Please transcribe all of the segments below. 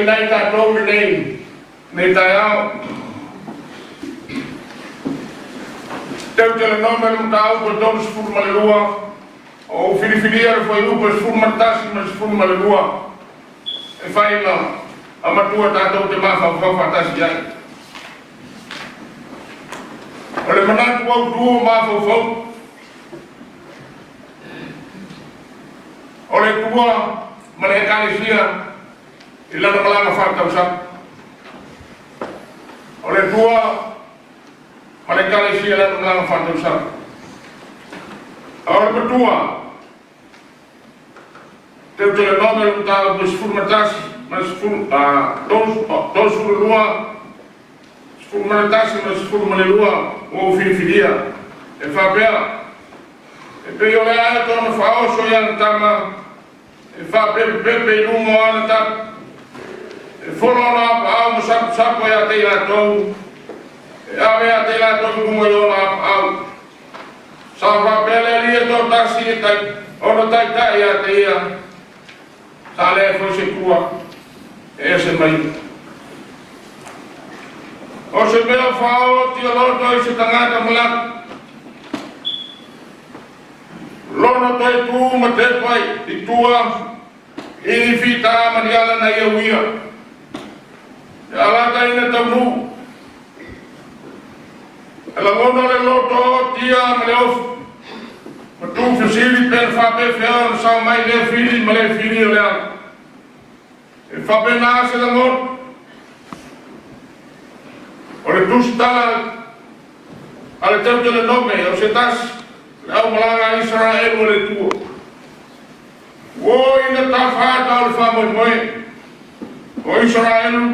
faataunuuina ai tatou i lenei lenei taeao. Teutelonome le mataupu e 32, o ou filifilia le fuaiupu e 11 ma le 12 e fai ma amatua tatou te mafaufau faatasi ai. O le manatu autu o mafaufau o le Atua ma le Ekalesia i lana malaga faatausaga. O le Atua ma le Ekalesia i lana malaga faatausaga. A o le matua, Teutelonome le mataupu e 11 ma le 32, 11 ma le 12 ua ou filifilia e faapea, e pei o le ata ona faaoso i ana tama, e faapepepepe i luga o ana tapu, e folo ona apaau ma sapusapu ia te i latou, e ave ia te i latou i luga i ona apaau. Sa faapea le Alii e toatasi e tai, ona taitai ia te ia, sa le foi se tua e ese mai. O se mea faaoti o loto i se tagata malaki, lona toe tu ma tepa i tua i ni fita ma ni ala na ia uia. E alata ina taunuu. E lagona le loto o tia ma le ofu. Ma tu fesili pe na faapefea ona sao mai lea fili ma le fili o le ala. E faapena se lagona. O le tusitala a le Teutelonome o se tasi, le aumalaga a Isaraelu o le Atua. Ua ina tafaata o le faamoemoe o Isaraelu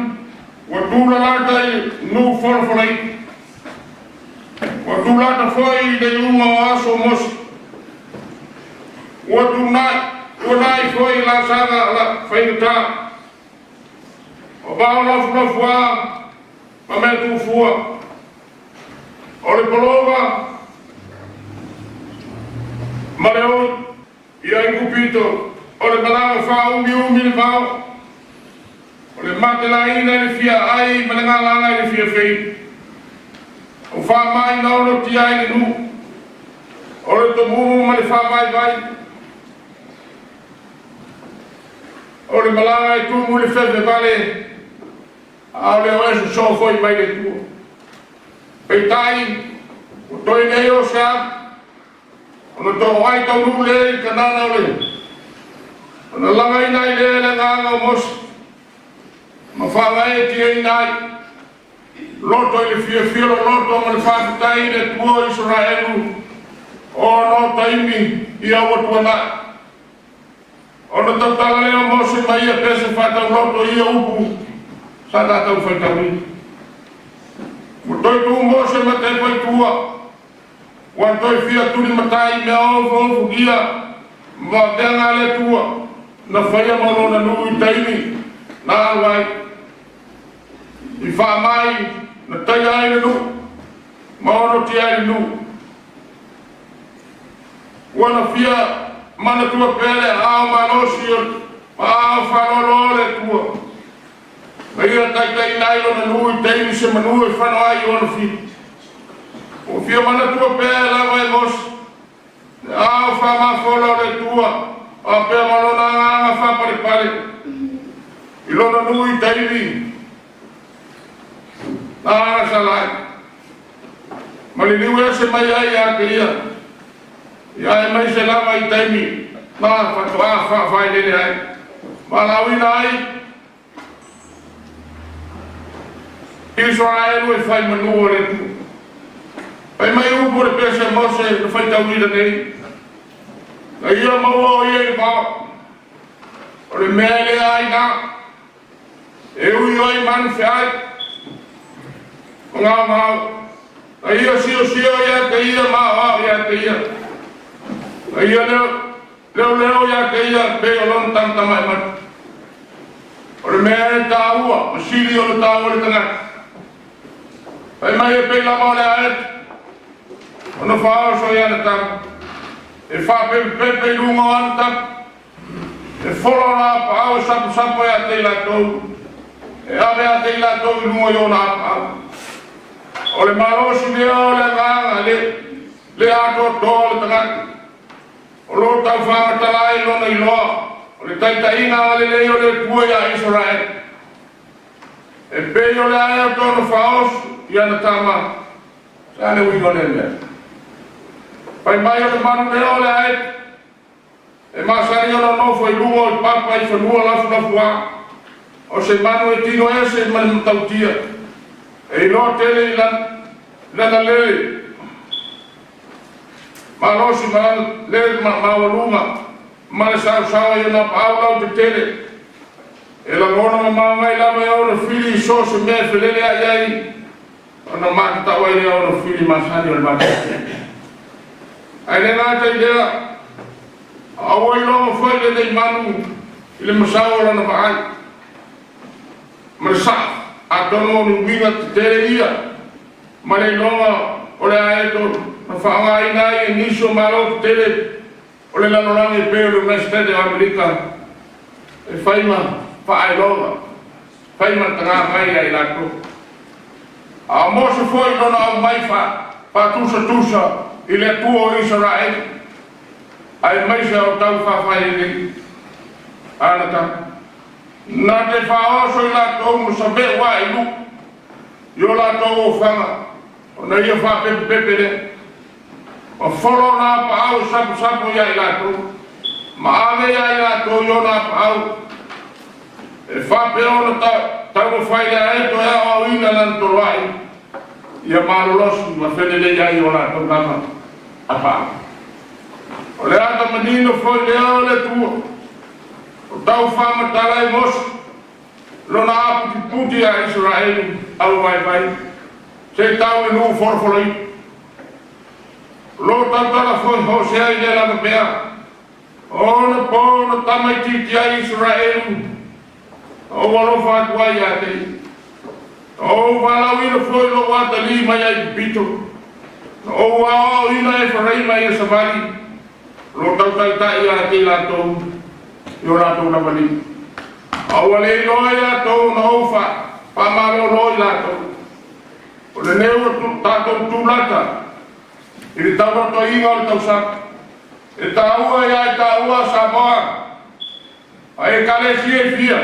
ua tulalata i nuu folafolai. Ua tulata foi i le iuga o aso o Mose. Ua tunai, tuanai foi i laasaga la faigata. O vao nofonofua ma mea tuufua. O le pologa ma le oi i Aikupito, o le malaga faaumiumi le vao, o le matelaina i le fia ai ma le galaga i le fia fei. O faamai na ono tia ai le nuu, o le tomumu ma le faavaivai, o le malaga e tumu i le fefe vale, a o le o e sosoo foi mai le tua. Peitai, ua toe nei o se apu, ona to ai taunuu le i Kanana o le ona lagaina ai lea le agaga o Mose, ma faagaeetiaina ai loto i le fiafia loloto ma le faafetai i le Atua o Isaraelu ona o taimi ia ua tuanai. Ona tautala lea o Mose ma ia pese faatauloto i ia upu sa tatou faitauina. Ua toe tu Mose ma tepa i tua, ua toe fia tulimatai i mea ofoofogia ma vaveaga a le Atua na faia ma lona nuu i taimi na alu ai. I faamai na taia ai le nuu ma onotia ai le nuu. Ua na fia manatua pea le aao malosi o ma aao faaaloalo o le Atua. Ma ia taitaiina ai lona nuu i taimi se manu e fano ai i ona fili. Ua fia manatua pea e lava e Mose le aao faamafola o le Atua faapea ma lona agaga faapalepale i lona nuu i taimi na agasala ai. Ma liliu ese mai ai ia te ia, ia aemaise lava i taimi na faatoa faafailele ai, valaauina ai Isaraelu e fai manu o le Atua. Fai mai upu o le pese a Mose na faitauina nei, na ia maua o ia i le vao, o le mea e le aina, e ui ai manu feai, ma gaogao, na ia siosio ia te ia ma aoao ia te ia, na ia leo, leoleo ia te ia pei o lona tamatama'i mata. O le mea e taua, ma sili ona taua i le tagata. Fai mai e pei lava o le aeta, ona faaoso i ana tama, e faapepepepe i luga o ana tama, e folo ona apaau e saposapo ia te i latou. E ave ate i latou i luga i ona apaau. O le malosi lea o le agaga le, le atoatoa o le tagata. O lo o tau faamatala ai lona iloa o le taitaiga agalelei o le Atua iā Isaraelu. E pei o le aeto na faaoso i ana tama. Se a le uiga o lea mea? Fai mai o le manu lea o le aeto e masani ona nofo i luga o papa i fanua lafulafuā. O se manu e tino ese ma le matautia. E iloa tele i lana lele malosi ma lana lele maualuga ma le saosaoa i ona apaau lautetele. E lagona mamao mai lava e ona fili i so o se mea e feleleai ai, ona matatau ai lea ona fili masani o le manu. Ae le gata i lea, a ua iloga foi lenei manu i le masao o lana vaai ma le saa, atonu o ni uiga tetele ia ma le iloga o le aeto na faaaogaina ai e nisi o malo tetele o le lalolagi e pei o le United States o Amerika e fai ma faailoga, fai ma tagavai ia i latou. A o Mose foi lona aumai faatusatusa i le Atua o Isaraelu, aemaise o tau faafaileleina ana tama. Na te faaoso i latou ma save'u ae i lu'u i o latou ofaga, ona ia faapepepepe lea. Ma folo ona apaau e saposapo ia i latou, ma ave ia i latou i ona apaau. E faapea ona taumafai le aeto e aoaoina lana toloai, ia malolosi ma felelei ai o latou lava apaau. O le ata manino foi lea o le Atua, o tau faamatala e Mose, lona aputiputi ia Isaraelu au vaivai, se i tau le nuu folafolaina. Lo tautala foi Hosea i lea lava mea, ona po na tamaitiiti ai Isaraelu, na ou alofa atu ai ia te ia. Na ou valaauina foi lou atalii mai Aikupito, na ou aoaoina Eferaima ia savali, o lo tautaitai ia te i latou i o latou lava lima. A ua le iloa i latou na ou faamalolo i latou. O lenei ua tatou tulata i le taulotoiga o le tausaga. E taua ia i taua Samoa, a ekalesia e fia,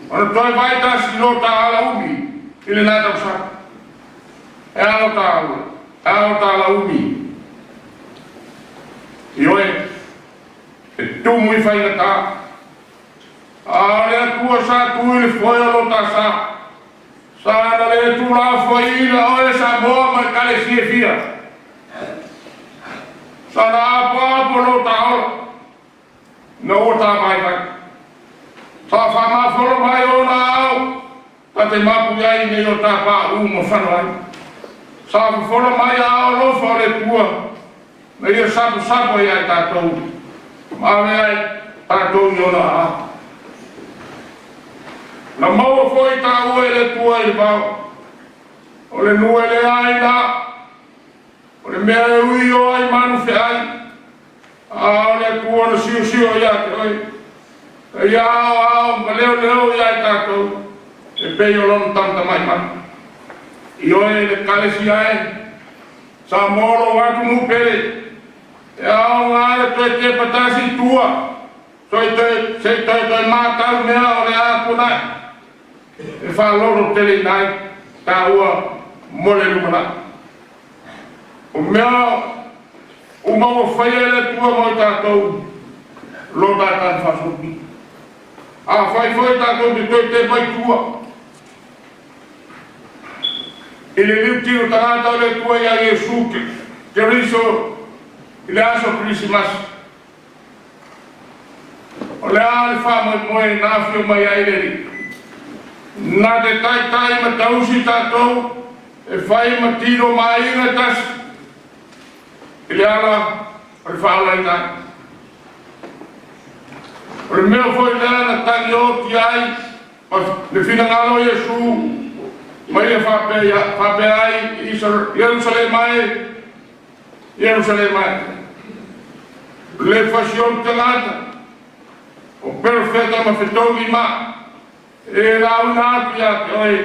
ona toe vaetasi lo ta alaumi i lena tausaga. E alo taua, e alo ta alaumi. I oe, e tumu i faigata. A o le Atua sa tu i le foe o lo ta sa. Sa na le tuulafoaiina oe Samoa ma ekalesia e fia. Sa na apoapo lo ta ola, na ua ta vaivai. Sa faamafolo mai ona ao, ta te mapu ai nei o ta pauu ma fano ai. Sa fofolo mai aao alofa o le Atua, na ia saposapo ai ai tatou, ma ave ai tatou i ona aao. Na maua foi taua e le Atua i le vao, o le nuu e leai la, o le mea e ui o ai manu feai, a o le Atua na siosio ia te oe. Na ia ao ao ma leoleo ia i tatou, e pei o lona tamatamai mai. I oe le ekalesia e, Samoa lou atunuu pele, e aoga le toe tepa tasi i tua, se i toe toe matau mea o le a tuanai. E faalolo tele ina ai taua mo le lumanai. O mea uma ua faia e le Atua mo i tatou, lo tatanu faasolopito. A fai foi tatou te toe tepa i tua, i le liutino tagata o le Atua ia Iesu Keriso i le aso Kerisimasi, o le a le faamoemoe na afio mai ai le Alii. Na te taitai ma tausi tatou e fai ma tino ma aiga e tasi i le ala o le faaolaina ai. O le mea foi lea na tagioti ai ma le finagalo o Iesu ma ia faapea ai Ierusalema e, Ierusalema e, le fasioti tagata o perofeta ma fetogi ma. E lauina atu ia te oe,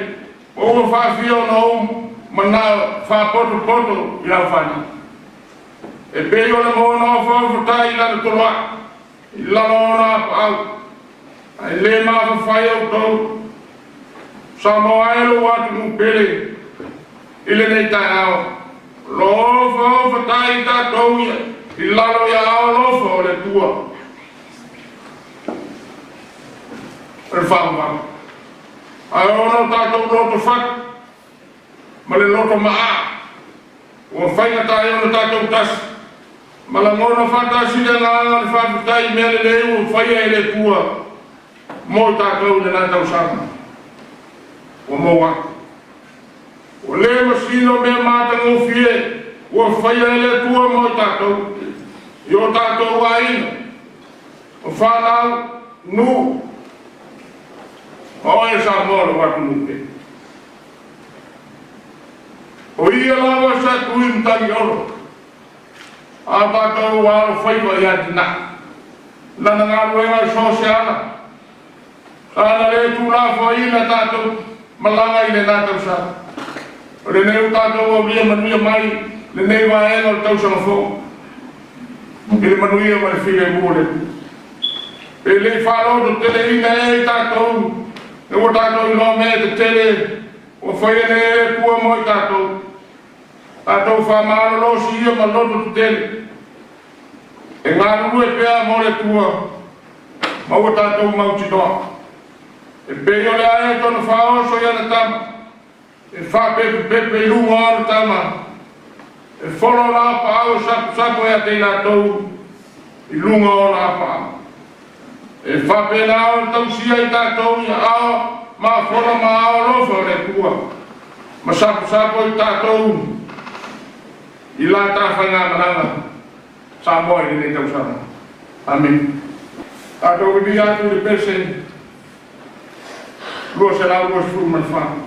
po ua faafia ona ou manao faapotopoto i lau faliga. E pei o le moa na ofaofatai i lana toloai i lalo o ona apaau, ae le mafaufai outou. Samoa e lou atunuu pele i lenei taeao, o lo o ofaofatai tatou i lalo i aao alofa o le Atua. O le faavavau. Ae ona o tatou loto fatu ma le loto maa, ua faigata ai ona tatou tasi ma lagona faatasi le agaga o le faafetai i mea lelei ua faia e le Atua mo i tatou i lena tausaga ua maua atu. Ua le masino mea matagofie ua faia e le Atua mo i tatou, i o tatou aiga, o fanau, nuu, ma oe Samoa lou atunuu pele. O ia lava sa tui matagi olo, a o tatou ua alofaiva i atinae. Lana galuega i so o se ala, sa na le tuulafoaiina tatou malaga i lena tausaga. O lenei ua tatou aulia manuia mai lenei vaega o le tausaga fou, i le manuia ma le filemu o le Atua. Pe le i faalototeleina ea i tatou, e ua tatou iloa mea tetele ua faia nei e le Atua mo i tatou. Tatou faamalolosi ia ma loto tetele, e galulue pea mo le Atua, ma ua tatou mautinoa. E pei o le ae tona faaoso i ana tama, e faapepepepe i luga o ana tama, e folo la apaau e saposapo ia te i latou i luga o ona apaau. E faapena ona tausia i tatou i aao mafola ma aao alofa o le Atua, ma saposapo i tatou i la tafaigāmalaga Samoa i lenei tausaga. Amene. Tatou vivii atu i le pese 224.